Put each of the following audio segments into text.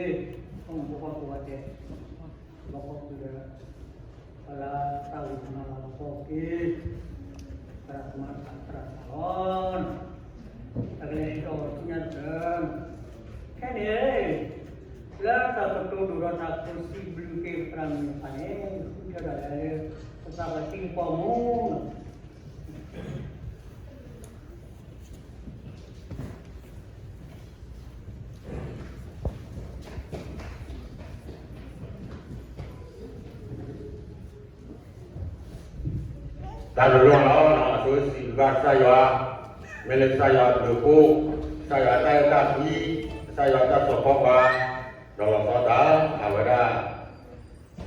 ဖိမုၣ်ဖိခွါကိးဂၤဒဲး, ဘၣ်ကီးသုဒီး ပှၤလၢတၢ်ဝံၤမၤလၤကပီၤက့ၤ သရၣ်သမါသရၣ်သးလီၤ. တၢ်ကလဲၤဟဲဒီးဆူညါတဖျၢၣ်, ခဲန့ၣ် လၢတၢ်ကတိၤဒိၣ်ဒီးတၢ်ကတိၤစံးဘျုးက့ၤသရၣ်မုၣ်တဖၣ်န့ၣ် ဃုထၢဒၣ်လဲာ်လၢ ပသးပှၢ်ထံကပီၤမူလီၤ. တၢ်ဘျုးလီၤ, အဆိစံးဘျုးဘၣ်ကစၢ်ယွၤ, မ့ၢ်လၢကစၢ်ယွၤအဘျုးအဖှိၣ်, ကစၢ်ယွၤတၢ်အဲၣ်တၢ်ကွံ, ကစၢ်ယွၤတၢ်စိာ်ဃီပှၤ, ဒီးလီၤဆီဒၣ်တၢ် အဝဲဒၣ်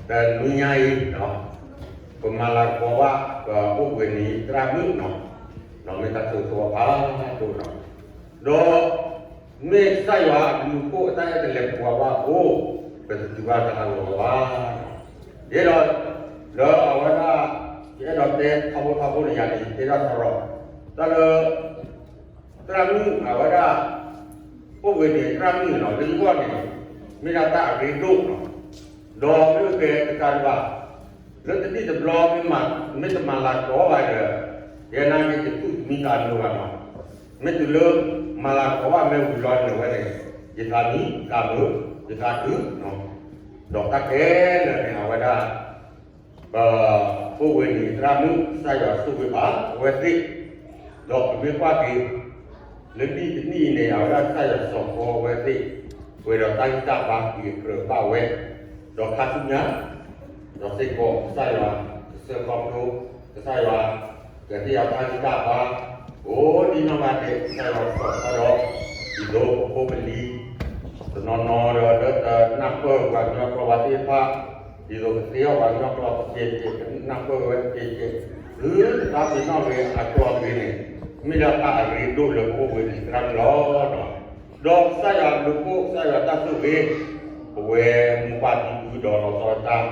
တနွံညါအံၤ, ပမၤလၤကပီၤဘၣ် ပအိၣ်ဘှံးနံၤသရၣ်မုၣ်န့ၣ်, ဒီးမ့ၢ်တၢ်ဆိၣ်ဂ့ၤဖးဒိၣ်န့ၣ်, ဒီး မ့ၢ်ကစၢ်ယွၤအဘျုးအဖှိၣ်အတၢ်အဲၣ်တလဲၤပူၤဘၣ်အဃိ, ပတတုၤဘၣ်တၢ်ဟးဂီၤဘၣ်. ယဲဒီး လၢအဝဲဒၣ် ယအဲၣ်ဒိးတဲထီဘိထီဘိန့ၣ်ယၤန့ၣ် ယတဲဒၣ်သရိာ်, တၢ်လၢ သရၣ်မုၣ်အဝဲဒၣ် အိၣ်ဘှံးနံၤသရၣ်မုၣ်န့ၣ် လၢယဂီၢ်န့ၣ် မ့ၢ်ဒၣ်တၢ်အရ့ဒိၣ်န့ၣ်, ဒီးမ့ၢ်အိၣ်ကဲတကးဒံးဘၣ်, လၢတနံၣ်တဘျီ မ့ၢ်တမၤလၤကပီၤဘၣ်ဒီး ယဲနာ်က့ ယသူၣ်တမံသးတမုာ်ဘၣ်န့ၣ်, မ့ၢ်တုၤလၢ မၤလၤကပီၤဘၣ်မ့ၢ်ဝံၤလီၤန့ၣ်ဝဲန့ၣ် ယသးမံသးမုာ် ယသးခု, ဒီးတၢ်ခဲလၢာ်န့ၣ် အဝဲဒၣ် ပအိၣ်ဘှံးနံၤသရၣ်မုၣ် ကစၢ်ယွၤဆိၣ်ဂ့ၤဘၣ်အဝဲသ့ၣ်, ဒီးပမ့ၢ်ကွၢ်က့ၤ လၢနံၣ်တနံၣ်အံၤန့ၣ် အဝဲဒၣ်ကစၢ်ယွၤစိာ်ဃီဝဲသ့ၣ် ပှဲၤဒီးတၢ်ဂံၢ်တၢ်ဘါ က့ၤကြၢးဘၣ်ဝဲ, ဒီးခါဆူညါ ဒီးစ့ၢ်ကီးကစၢ်ယွၤ ကစၢၢ်ခီဖျိ ကစၢ်ယွၤ ကဟ့ၣ်အတၢ်ဂံၢ်တၢ်ဘါ ကိးဒံနီၢ်ဂၤဒဲး ကစၢ်ယွၤစိာ်ဃီဒီး ဒ်သိးပဖိပလံၤ တနီၤနီၤဒီးလၢတနၢ်ပၢၢ်ပှၤကညီကျိာ်ဘၣ်သ့ၣ်တဖၣ်, ဒ်သိးကသ့အီၣ်ပှၤကညီကျိာ်တကဲးကဲး ကနၢ်ပၢၢ်ဝဲတကဲးကဲး, သုတၢ်သ့ၣ်နီၣ်ဂ့ၤအကျိာ်တဂ့ၤန့ၣ် မ့ၢ်ဒၣ်တၢ်အရ့ဒိၣ်လၢပအိၣ်ဘှံးနံၤသရၣ်မုၣ်လီၤ. ဒီးကစၢ်ယွၤအဘျုးအဖှိၣ် ကစၢ်ယွၤတၢ်ဆိၣ်ဂ့ၤ ပဝဲမိၢ်ပၢ်တံၤသကိးဒီးလီၤဆီဒၣ်တၢ်